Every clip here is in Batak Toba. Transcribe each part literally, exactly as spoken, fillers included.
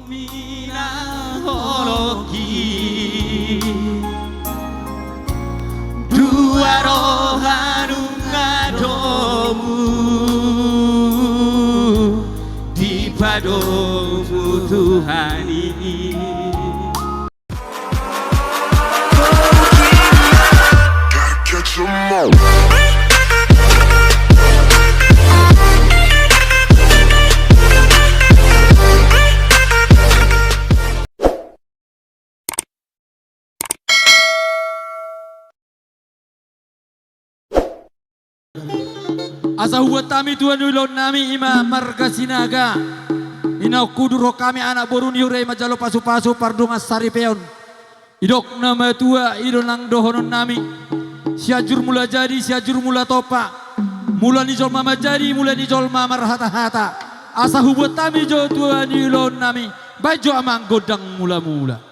Minang holongki, dua roha nunga domu dipadomu Tuhan i. Asa hubuat hami tua ni ulaon nami, i ma marga Sinaga. Inna hudurhon hami anak boru ni huria i manjalo pasupasu pardongan saripeon. Didok na matua i do nang dohonon nami: Sianjur Mula Jadi, Sianjur Mula Tompa. Mula ni jolma manjadi, mula ni jolma marhatahata. Asa hubuat hami jo tua ni ulaon nami, baen jo amang gondang mulamula.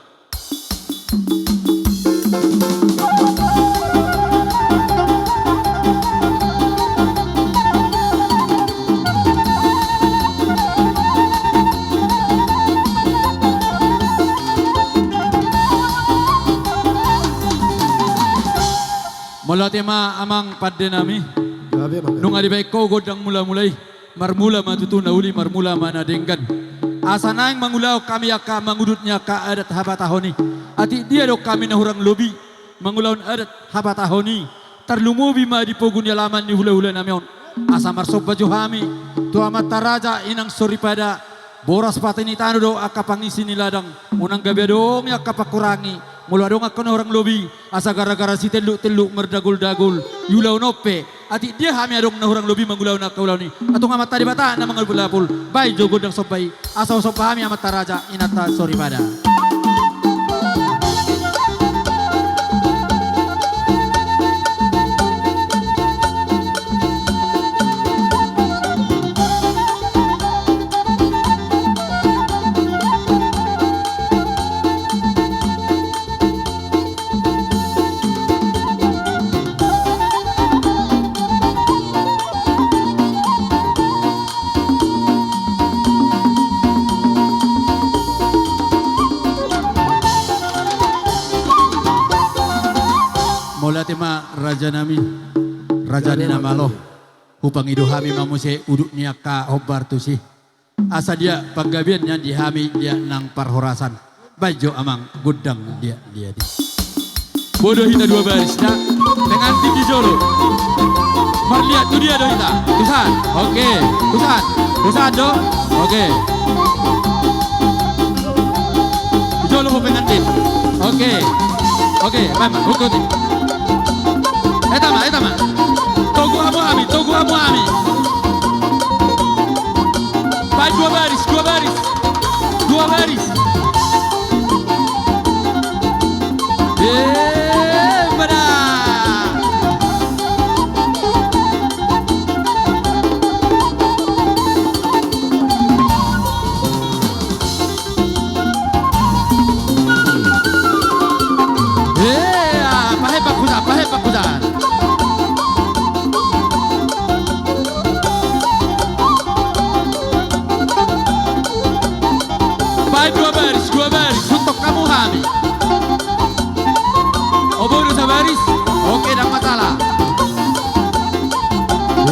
Mauliate ma amang pande nami. Gabe ma. Nunga dibaen ho gondang mulamula i. Marmula ma tutu na uli, marmula ma na denggan. Asa naeng mangulahon hami angka mangudut ni angka adat habatahon i. Atik dia do hami na hurang lobi mangulahon adat habatahon i, tarlumobi ma di pogu ni alaman ni hulahula nami on. Asa marsomba jo hami tu amanta raja, inang soripada, boras pati ni tano do angka pangisi ni ladang. Unang gabe adong i angka pangkurangi. Molo adong angka na hurang lobi, asa gara-gara sitelluk-telluk mardaguldagul, iulahon on pe. Atik dia hami adong na hurang lobi mangulahon angka ulaon i, antong Amanta Debata na mangapulapul. Baen jo gondang somba i, asa husomba hami amanta raja, inanta soripada. Mauliate ma raja nami, raja ni na malo. Hupangido hami ma muse udut ni angka hombar tusi. Asa dia panggabean nian di hami dia nang parhorasan. Baen jo amang gondang dia dia di. Bodo hita dua baris na pengantin di jolo. Marliat tu dia do hita. Tusan. Oke. Tusan. Tusan do. Oke. Di jolo ho pengantin. Oke. Oke, baen ma, ikuti. Eta ma, eta ma. Togu hamu hami, togu hamu hami. Baen dua baris, dua baris. Dua baris. Eh, mana? Eh, ah, pahe pakusa, pahe pakusa. Baen dua baris, dua baris, suntok hamu hami. Obo do sabaris. Oke, ndang masalah.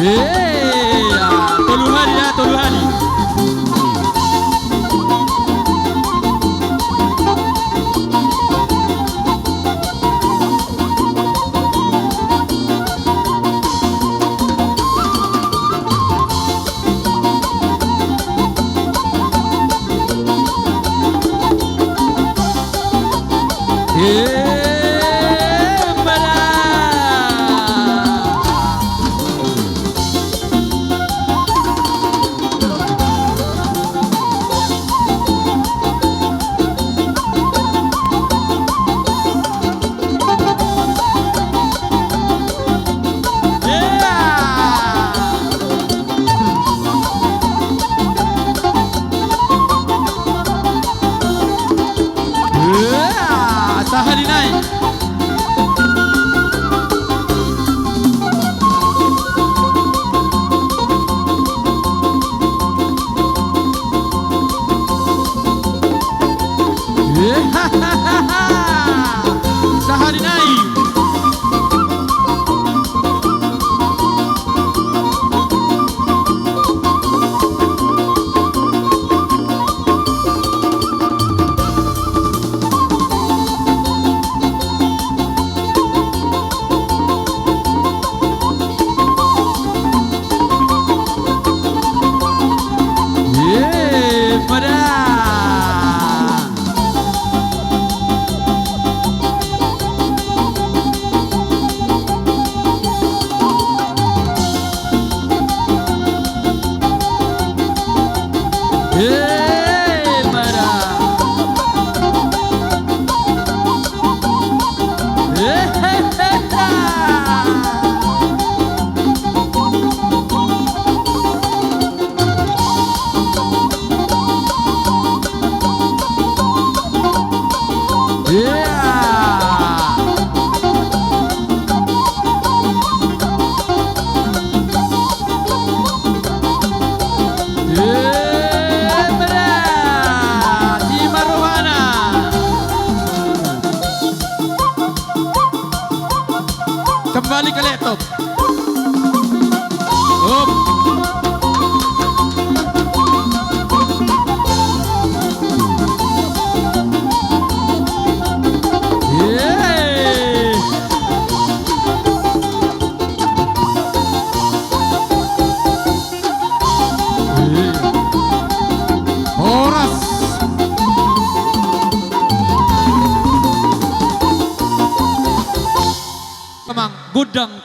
Iya, tolu hali ya, tolu hali. Sahali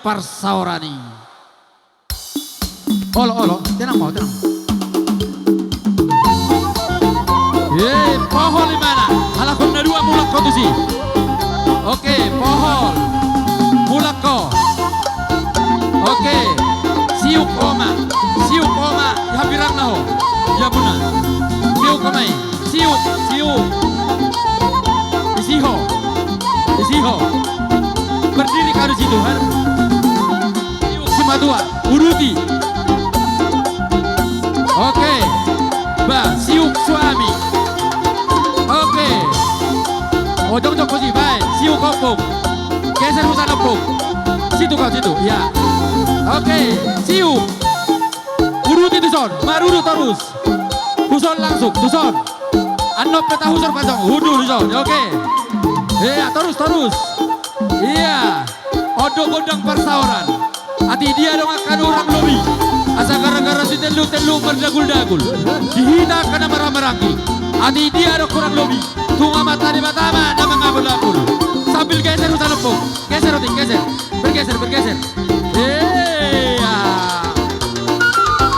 parsaoran i. Olo, olo, tenang ma ho, tenang ma ho. Eh, pohol imana, halak on na dua mulak ho tusi. Oke, pohol. Mulak ho. Oke. Siuk ho ma. Siuk ho ma. Hambirangna ho. Ia muna. Siuk ho ma i. Siuk, siuk. Disi ho. Disi ho. Berdiri kau di situ, har. Siuk simatua. Uduti. Oke. Ba, siuk suami. Oke. O, jongjong ho si, bae. Siuk ompung. Geser husan ompung. Situ kau, situ. Ia. Oke. Siuk. Uduti tuson. Marudut torus. Tuson langsung. Tuson. Annon pe tahusor panjang. Uduti tuson. Oke. Ia, torus, torus. Ia. On do gondang parsaoran. Atik dia do angka na hurang lobi. Asa gara-gara sitellu-tellu mardagul-dagul. Di hita angka na marhahamaranggi. Atik dia do hurang lobi. Tung Amanta Debata ma na mangabulabul. Sambil geser husan ompung. Geser, Otik, geser. Bergeser, bergeser. Ia.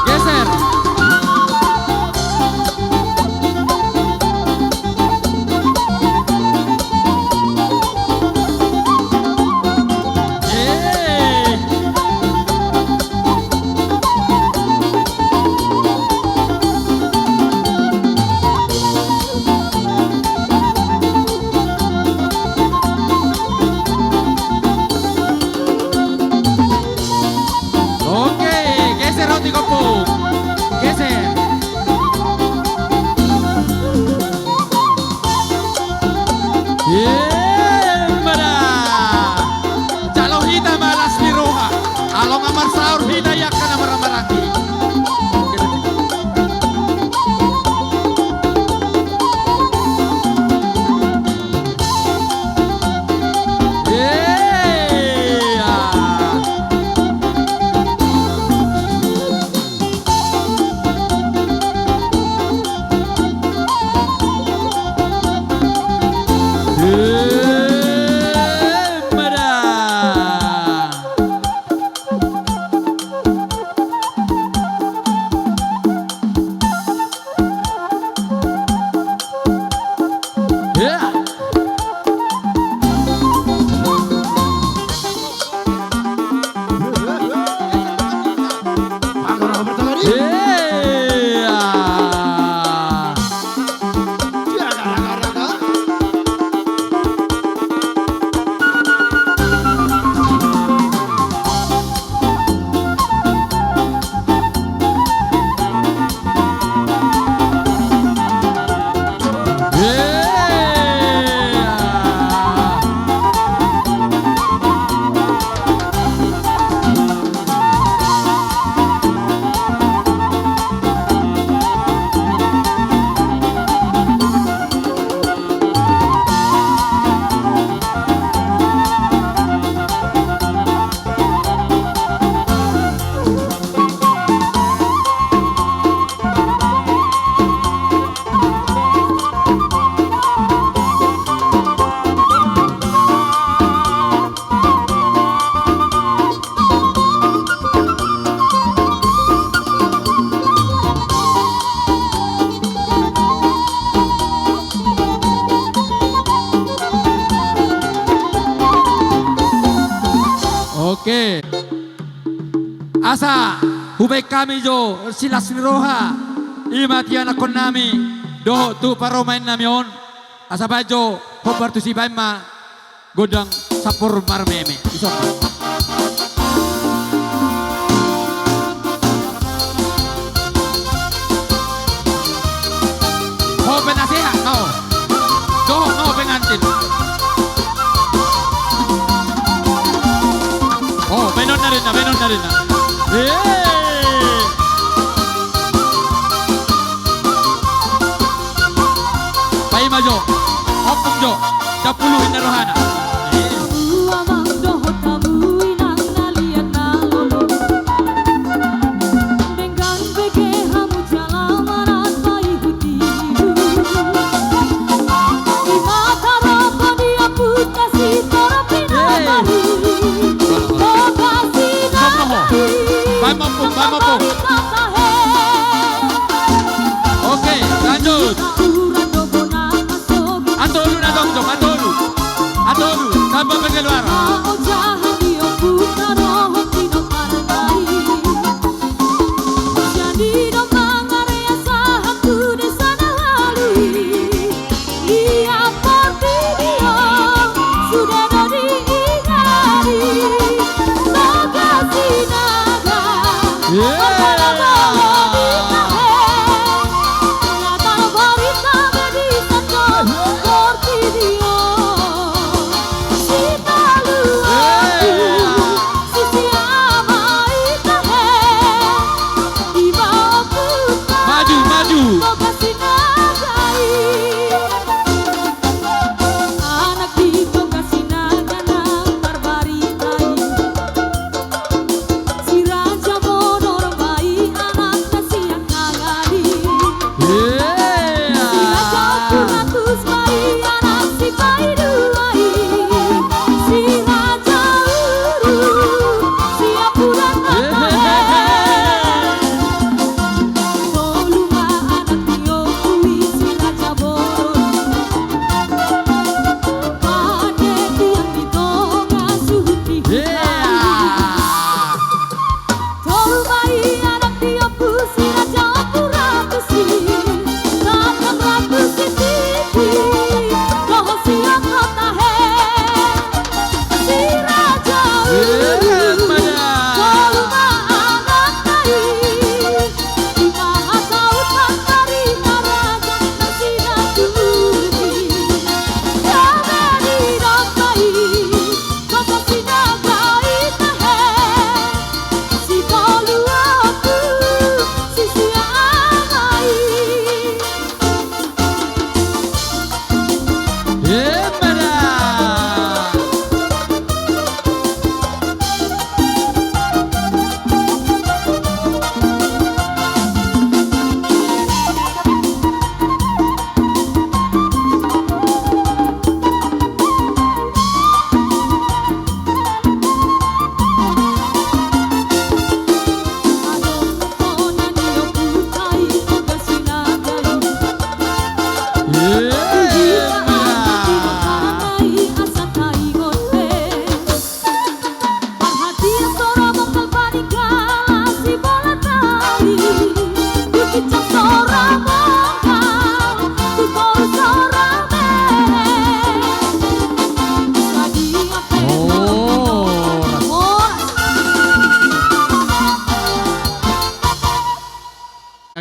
Geser. Oke, geser, Otik ompung. Geser. Ima da. Jalo hita ma las ni roha. Alongan marsaor hita i angka na marhahamaranggi. Ia. Ima da. Ia. Oke. Asa hubaen hami jo silas ni roha i ma tu ianakhonnami dohot tu parumaennami on. Asa baen jo hombar tusi, baen ma gondang sampur marmeme. Ison ma. Ho penasehat, ho. Dohot ho pengantin. Oh, baenon na ninna, baenon na ninna. Hei. Paima jo. Ompung jo. Sampulu inna rohana. Hamu amang dohot hamu inang na liat na lolo. Denggan bege hamu jala manat paihut-ihut. Di mata ropa di amput kasi torop inang ari. Boga Oke, lanjut. Atolu na jongjong, atolu. Atolu, tamba pengeluaran. Maju, maju.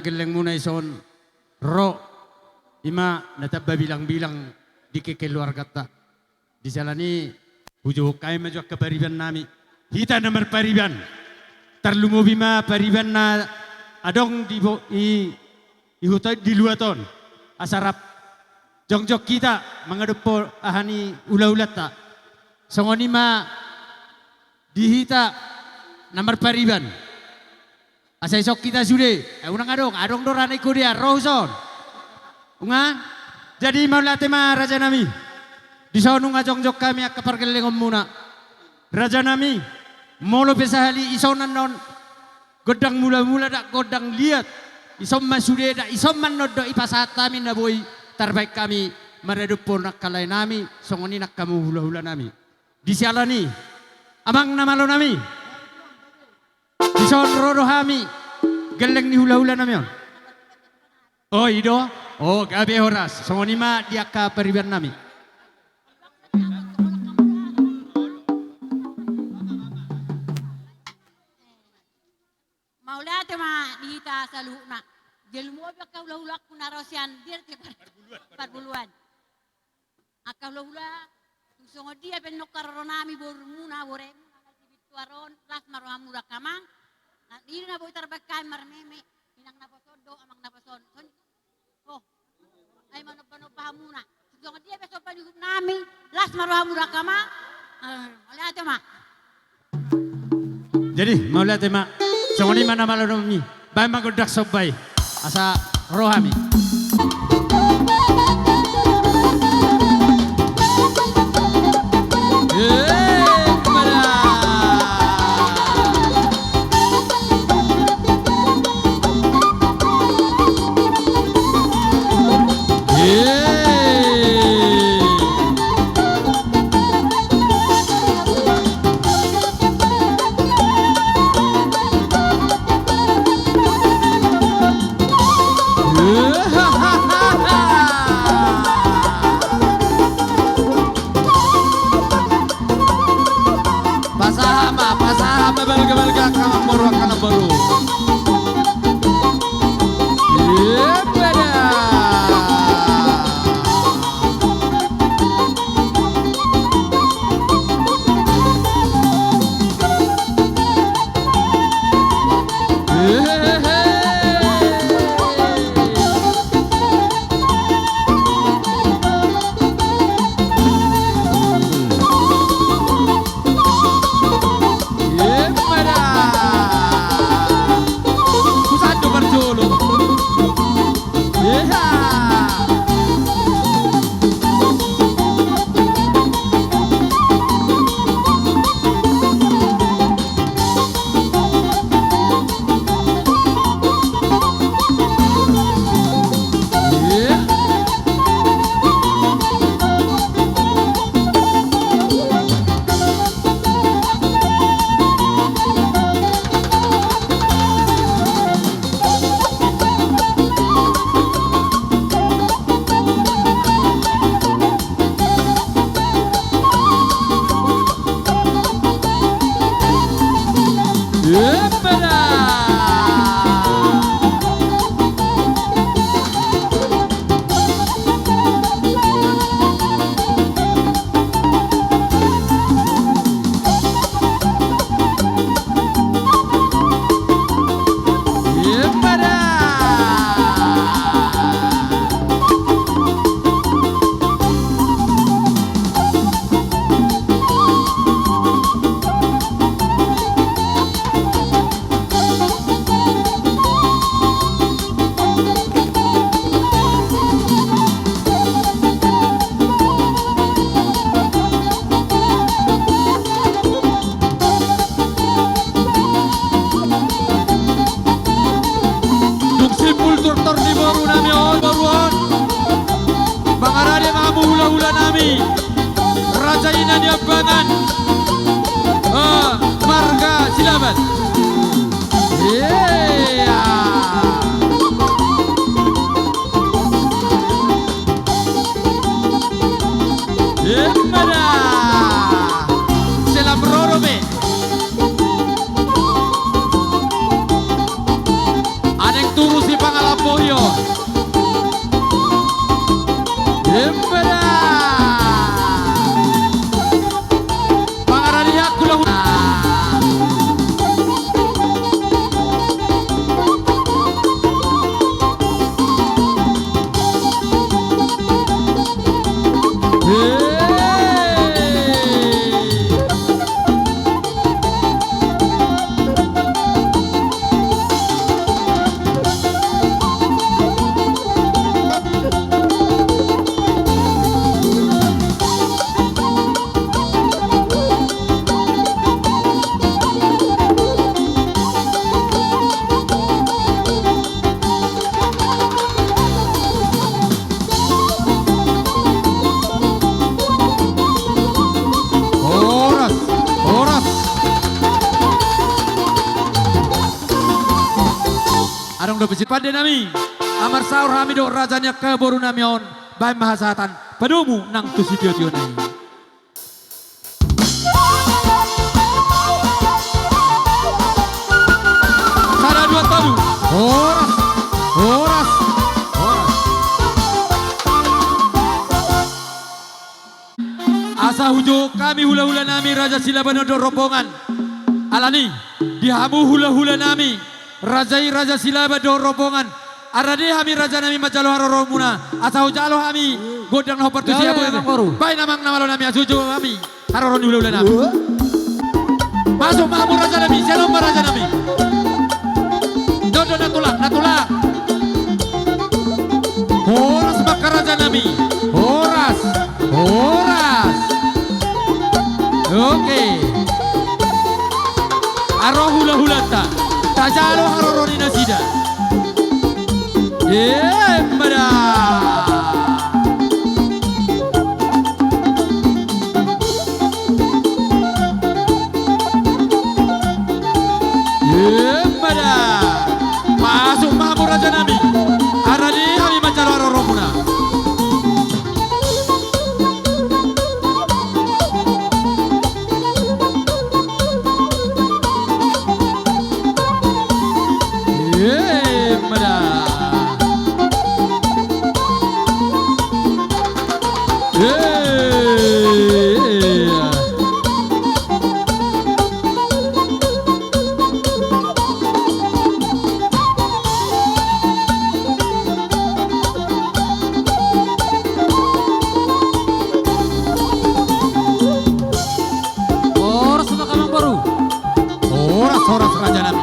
Gellengmuna i son ro, i ma na tamba bilangbilang di kekeluarganta. Di siala ni i, hujou hami ma jo angka pariban nami, hita na marpariban. Tarlumobi ma pariban na adong di bo-, i, i huta, di luat on. Asa rap jongjong hita mangadophon aha ni hulahulanta. Songon i ma di hita na marpariban. Asa ison hita sude, eh, unang adong, adong do ra na ingkon dia, ro son. Unang, jadi mauliate ma raja nami. Di son unang jongjong hami angka pargellengonmuna. Raja nami, molo pe sahali ison annon gondang mulamula dohot gondang liat, ison ma sude dohot ison ma annon do dipasahat hami na boi tarbahen hami maradophon angka lae nami, songon i nang hamu hulahula nami. Di siala ni i, amang na malo nami. Di son ro do hami, gelleng ni hulahula nami on. O, i do. O, gabe horas. Songon i ma di angka pariban nami. Mauliate ma di hita saluhutna. Jolo ma angka hulahulangku na ro sian dia, Parbuluan. Angka hulahula, tung songon dia pe annon haroro nami borumuna, boremuna na di Bintuar on, las ma rohamuna angka amang. Na i do na boi tarbahen hami marmeme, inang naposo on dohot amang naposo on. Son, oh, ai manombanomba hamuna. Tung songon dia pe somba ni uhum nami, las ma rohamuna angka amang. Eh, mauliate ma. Jadi, mauliate ma. Songon i ma na malo nami. Baen ma gondang somba i. Asa ro hami. Eh, pada. Tortor ni boru nami on, boru on. Mangarade ma hamu hula-hula nami. Raja Ina ni Ambangan. Eh, marga Silaban. Iya. Emma da. Selam roro be. Adeng turu si pangalap boyo. Emma da. Pangarani aku lahu. Horas, horas. Adong dope si pande nami. Amar saur hami dohot raja ni angka boru nami on. Baen ma hasahatan. Padomu nang tu sitio-tio nai. Sada, dua, tolu. Horas, horas, horas. Asa hujou hami hula-hula nami Raja Silaban dohot rombongan. Alani, di hamu hula-hula nami. Raja i Raja Silaban dohot rombongan. Arade hami raja nami manjalo haroronmuna. Asa hujalo hami gondang na hombar tu si hamu. Baen amang na malo nami asa hujou hami haroro ni hula-hula nami. Masuk ma hamu raja nami, sian on ma raja nami. Dodo na tulang, na tulang. Horas ma angka raja nami. Horas. Horas. Oke. Aro hula-hulanta. Tajalo haroro ni nasida. Emma da. Emma da. Masuk ma hamu raja nami. Arade hami manjalo haroronmuna. Emma da. Emma da. Horas ma hamu amang boru. Horas, horas raja nami.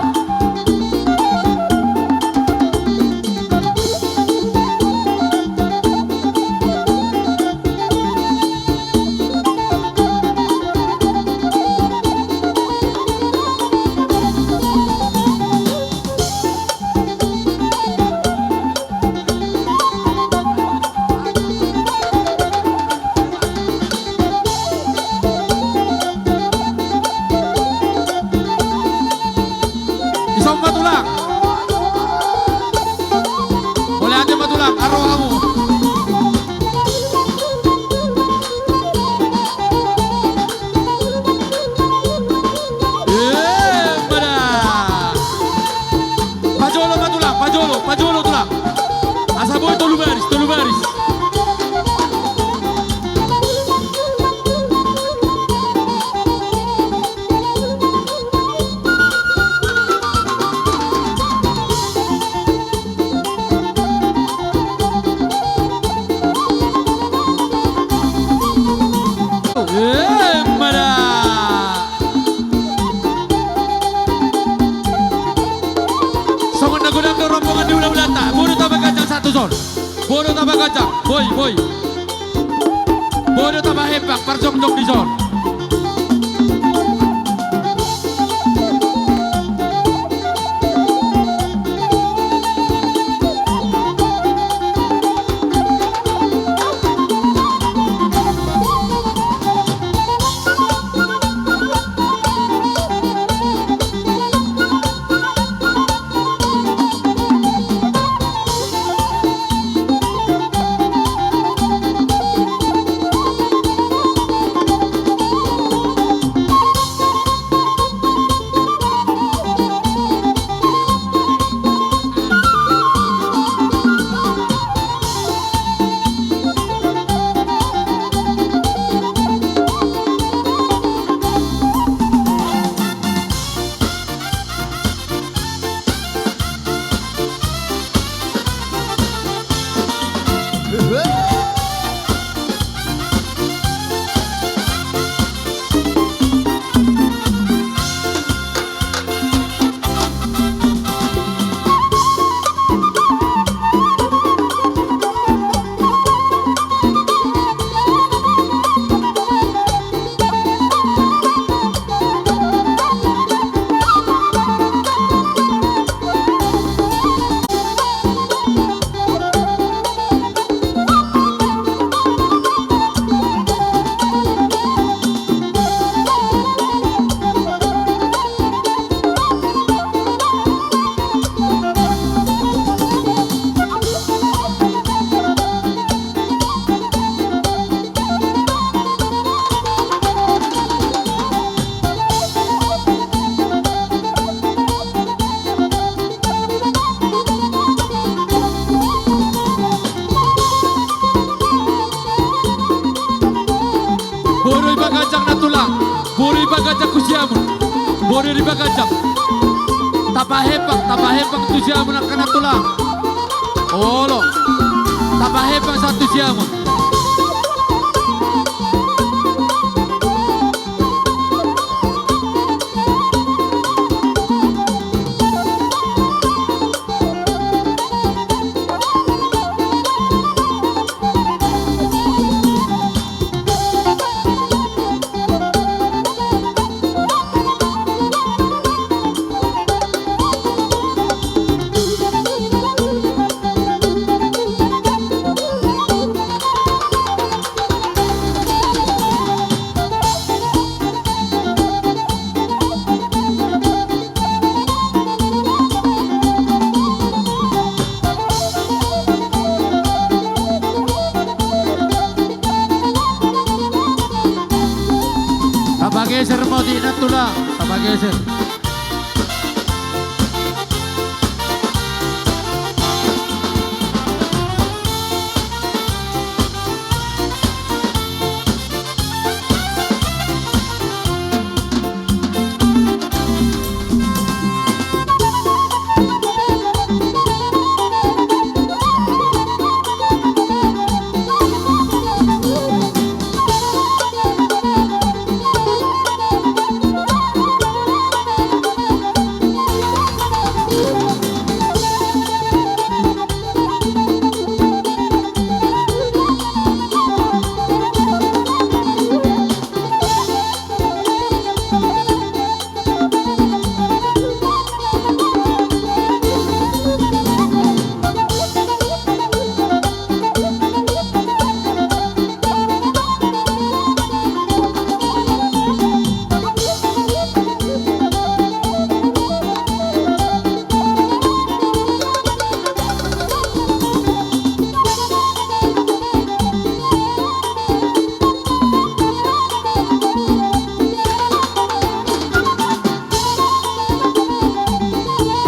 Ison ma tulang. Mauliate ma tulang, aro hamu. Emma da. Pajolo ma tulang, pajolo, pajolo tulang. Asa boi tolu baris, tolu baris. Emma da. Songon na godang do rombongan ni hula-hulanta. Bodo tamba ganjang sahat tu son. Bodo tamba ganjang. Boi, boi. Bodo tamba hembang parjongjong di son. Bona di Bagajang. Tapahepang, tapahepang tu siamun angka na tulang. Olo. Tapahepang sahat tu siamun. Tapageser ma otik na tulang, tapageser.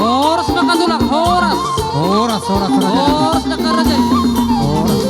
Horas ma angka tulang, horas. Horas, horas, horas. Horas ma angka raja i. Horas.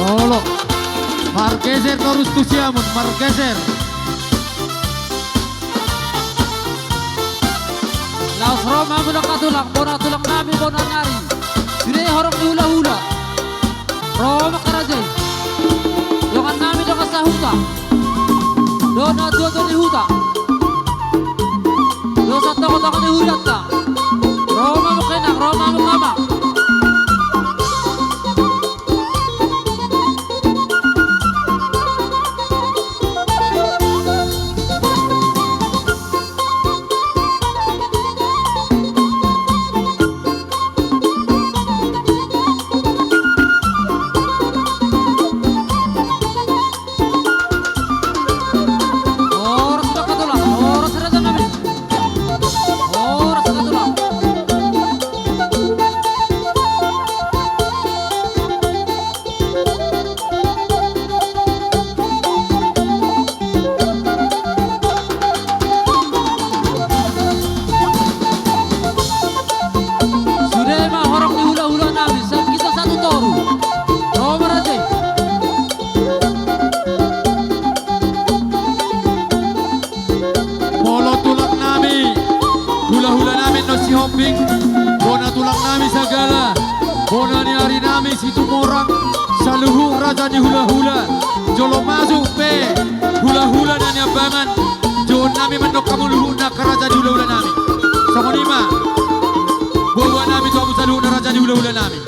Olo. Margeser torus tu siamun, margeser. Laos ro ma hamu angka tulang, bona tulang nami, bona ni ari. Sude horong ni hulahula. Ro ma angka raja i. Dongan nami, dongan sahuta. Dongan tuatua ni huta. Dongan satongatonga ni hurianta. Ro ma hamu angka inang, ro ma hamu angka amang. Horas ma angka tulang, horas raja nami. Horas angka tulang. Sude ma horong ni hulahula nami, sian hita satu toru. Ro ma raja i. Molo tulang nami, hulahula nami annon Sihombing, bona tulang nami Sagala, bona ni ari nami Situmorang, saluhut raja ni hulahula, jolo masuk pe hulahula na niambangan, jouon nami ma annon hamu luhutna angka raja ni hulahula nami. Songon i ma boaboa nami tu hamu saluhutna raja ni hulahula nami.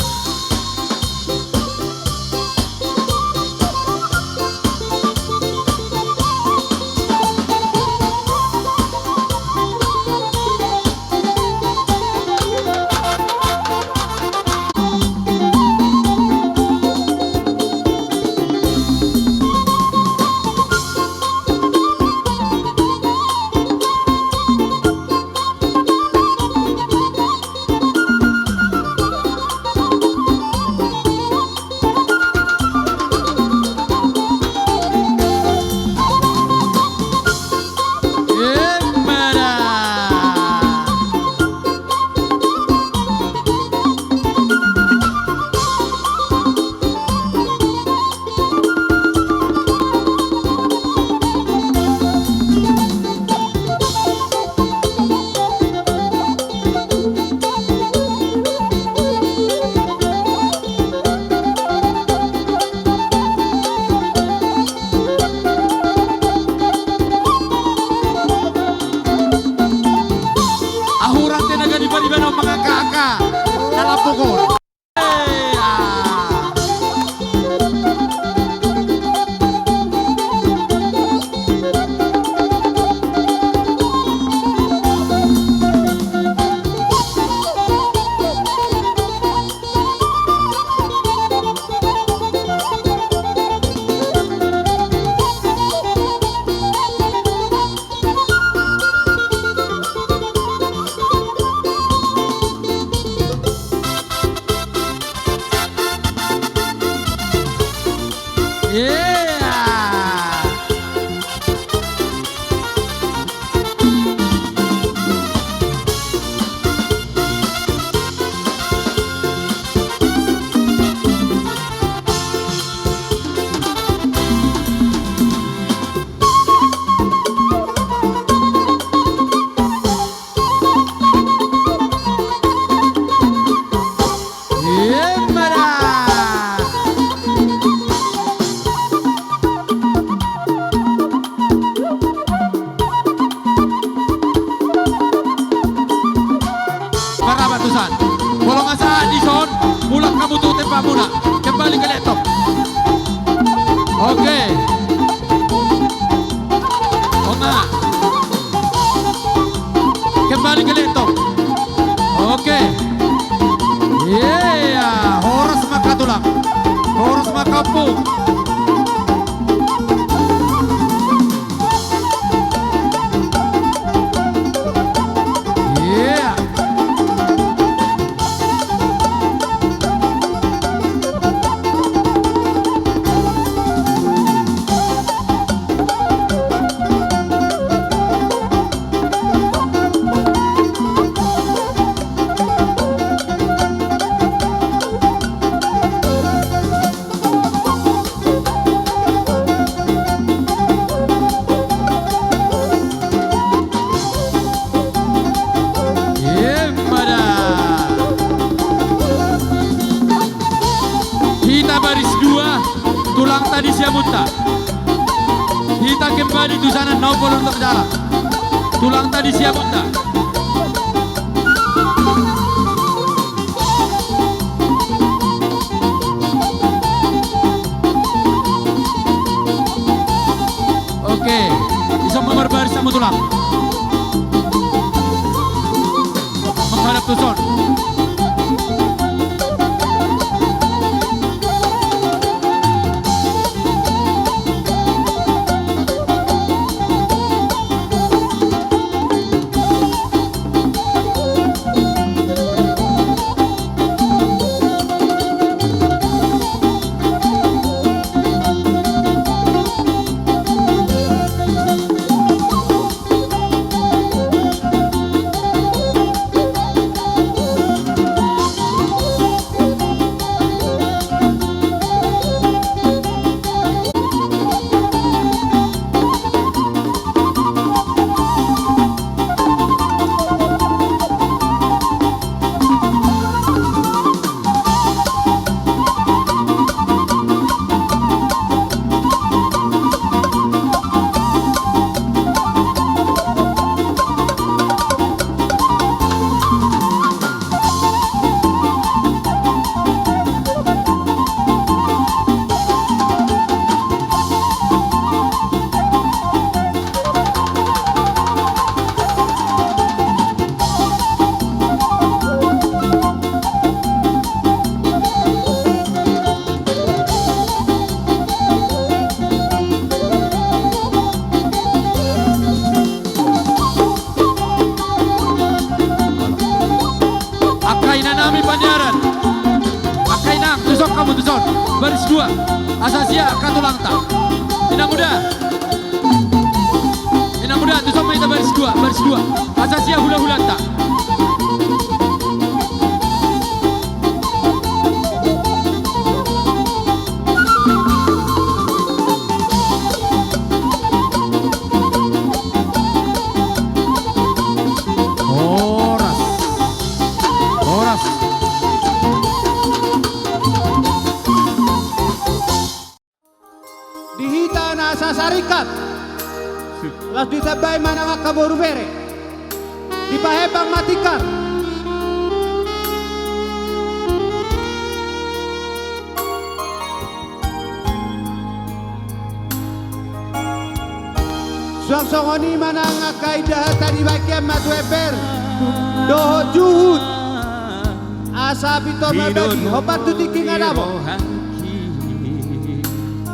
Mangangka-angka na lambok on. Marabat tusan. Molo nga sahat dison, mulak hamu tu tempatmuna. Kembali ke laptop. Oke. Onga. Kembali ke laptop. Oke. Iya, horas ma tulang. Horas ma ompung. Iya. Emma da. Hita baris dua, tulangta di siamunta. Hita kembali tu sana, na ombol unang dalan. Tulangta di siamunta. Oke, dison ma marbaris hamu tulang. Menghadap tu son. Angka inanami Panjaran. Angka inang, tu son hamu, tu son. Baris dua. Asa sia angka tulangta. Inang Uda. Inang Uda, tu son ma hita baris dua, baris dua. Asa sia hulahulanta. Horas. Horas. Di hita na sasarikat, laos ditambai ma nang angka boru bere. Dipaherbang ma tikar. Suang songon i ma nang angka indahan, tadi bagian ma tu ember dohot juhut. Asa pintor mabagi hombar tu tingki na dabo.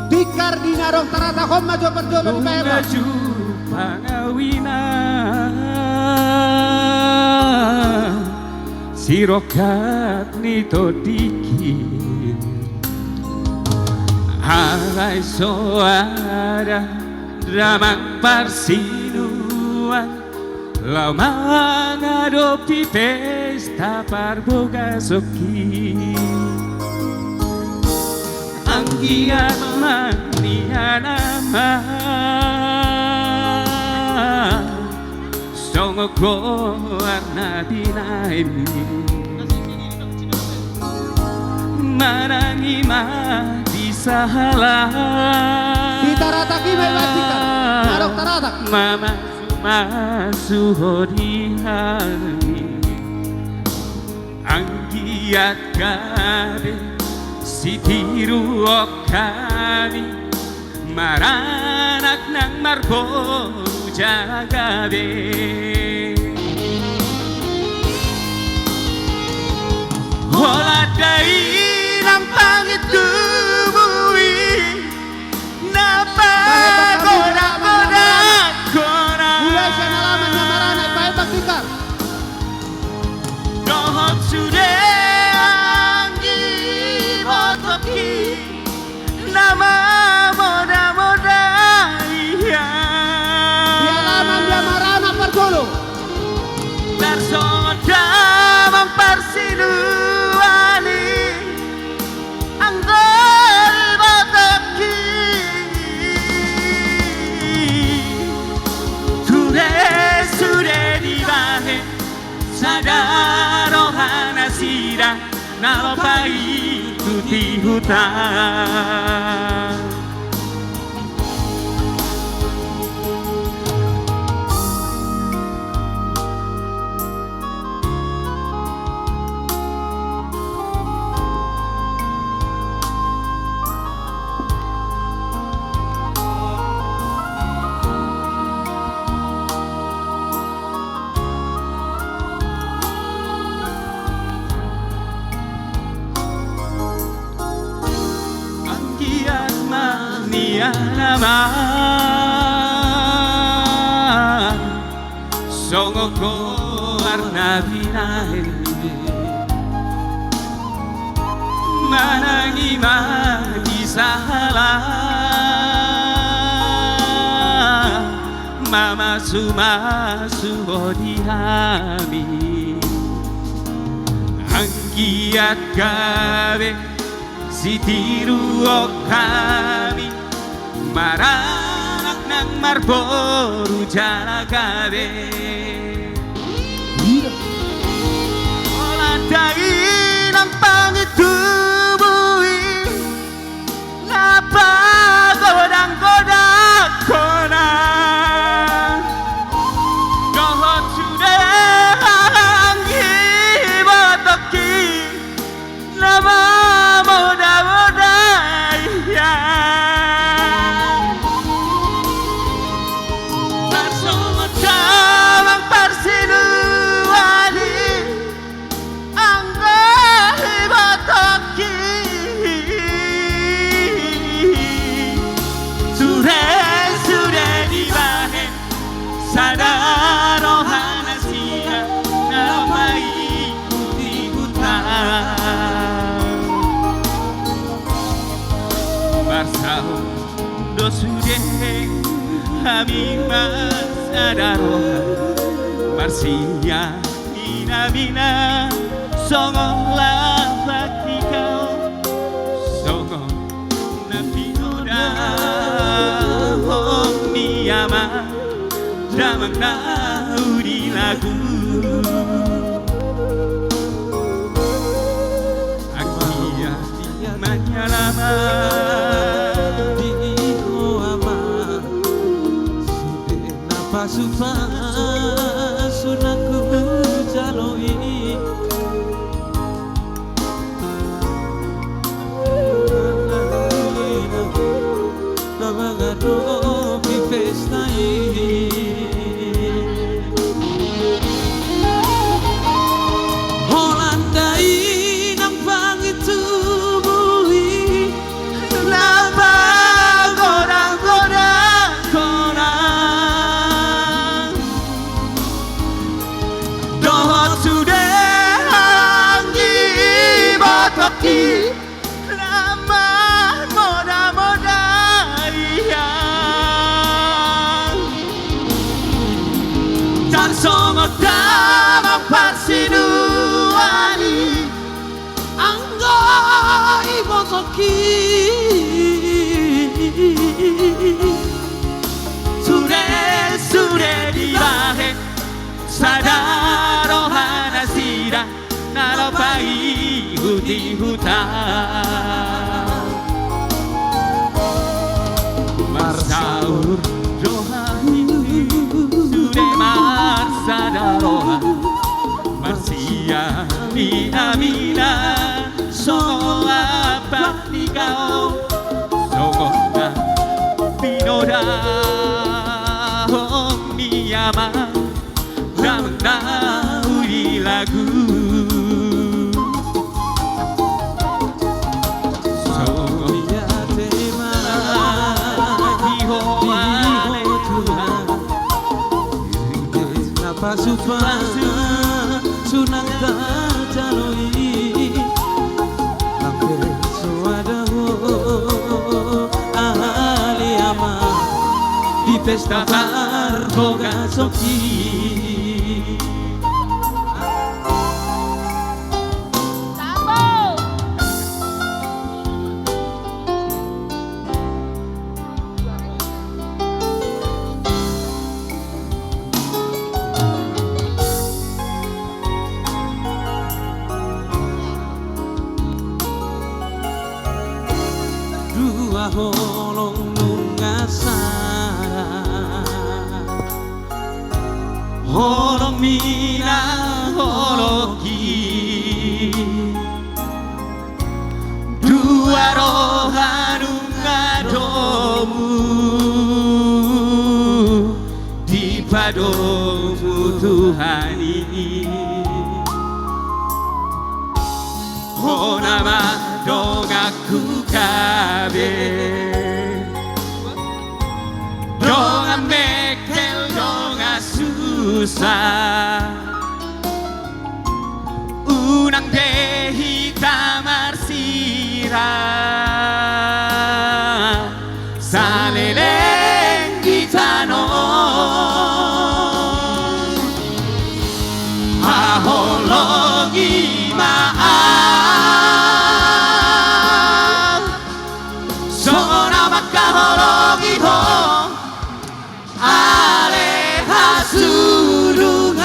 Tingkar di na adong taratak on ma jo parjolo dibahen ma. Sirongkap ni tondingki, alai so ada damang parsinuan laho mangadopi pesta parbagason. Anggiat ma nian amang, songon goar na binahen, manang i ma di sahala. Di taratak i ma i, baen tingkar. Adong taratak. Mamasu-masu ho di hami. Anggiat gabe sitiruon hami, maranak nang marboru jala gabe. Holan dainang pangintubu i na pagodang-godang hona. Mulai sian alaman na maranak, baen ma tingkar. Dohot sude anggi botongki na mamoda-moda i. Di alaman dia maranak parjolo. Tarsongon damang parsinuan i, anggo i botongki, ture sude dibahen sada roha nasida na lopa i tu tihuta. Anggiat ma nian amang, songon goar na binahen, manang i ma di sahala. Mamasu-masu ho di hami. Anggiat gabe sitiruon hami, maranak nang marboru jala gabe. Holan dainang pangintubu i na pagodang-godang hona. Dohot sude anggi botongki na mamoda-moda i. Tarsongon damang parsinuan i, anggo i botongki, ture sude dibahen sada roha nasida na lopa i tu tihuta. Marsaor do sude hami ma sada roha, marsinia mina-mina songon lapak ni kaon, songon na pinodahon ni ama damang na uli lagu. Anggiat ma nian amang, di ho amang, sude na pasu-pasu na hujalo i. Na mangadopi pesta i. Songon damang parsiduan i anggo ibotongki. Sude, sude dibahen sada roha nasida na paihutihut. Marsaor roha i, sude marsada roha, marsiaminaminan songon ampang ni gaol, songon na pinodahon ni amang damang na uli lagu. Songon i ma di Ho ale Tuhan, na pasupasu nang tajalo i, lam pe soada Ho ale amang di pesta parbagason i. Dua holong nunga sada, holong ni na holongki. Dua roha nunga domu dipadomu Tuhan i. Hona ma donganku gabe, dongan mengkel, dongan susa. Unang be hita marsirang saleleng di tano. Haholongi ma au songon na mangkaholongi ho. Ale hasudungan,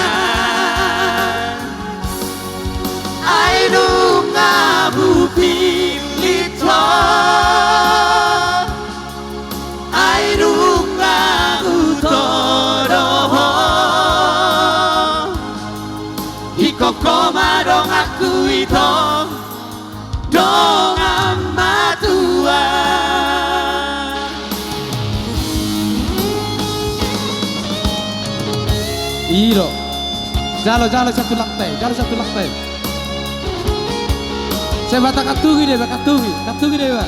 ai nunga hupillit ho, ai nunga hutodo ho. Ingkon ho ma donganku i tong, dongan matua. I do. Jalo, jalo satu lantai, jalo satu lantai. Sai ba takantugi do iba, kantugi, kantugi do iba.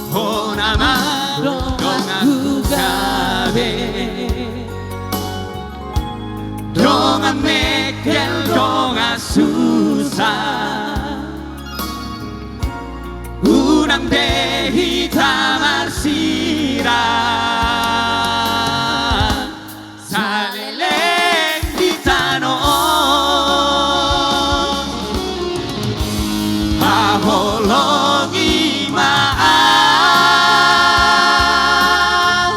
Hona ma donganku gabe, dongan mengkel, dongan susa. Unang be hita marsirang saleleng di tano on. Haholongi ma au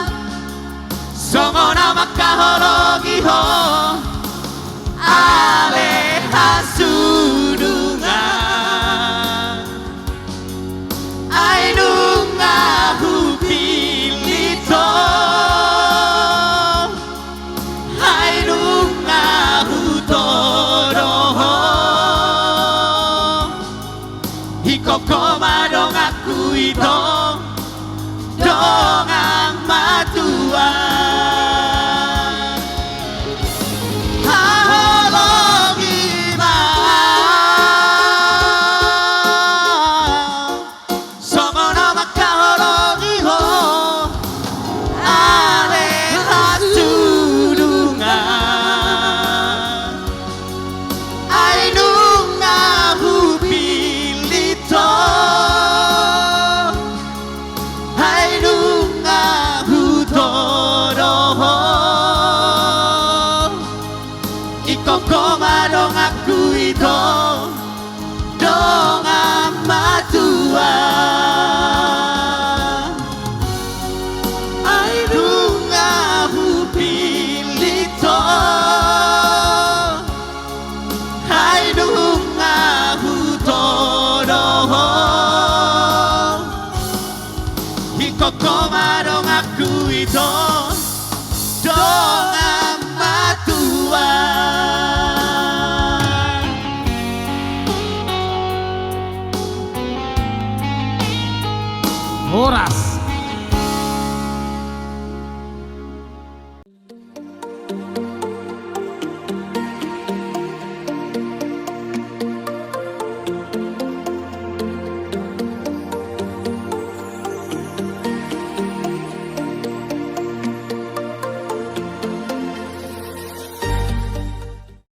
songon na mangkaholongi ho. Ale hasudungan, ai nunga hupillit ho, Ho ma donganku ito, dongan matua. Ai nunga hupillit ho, ai nunga hutodo ho. Ingkon ho ma donganku ito, dongan matua. Horas,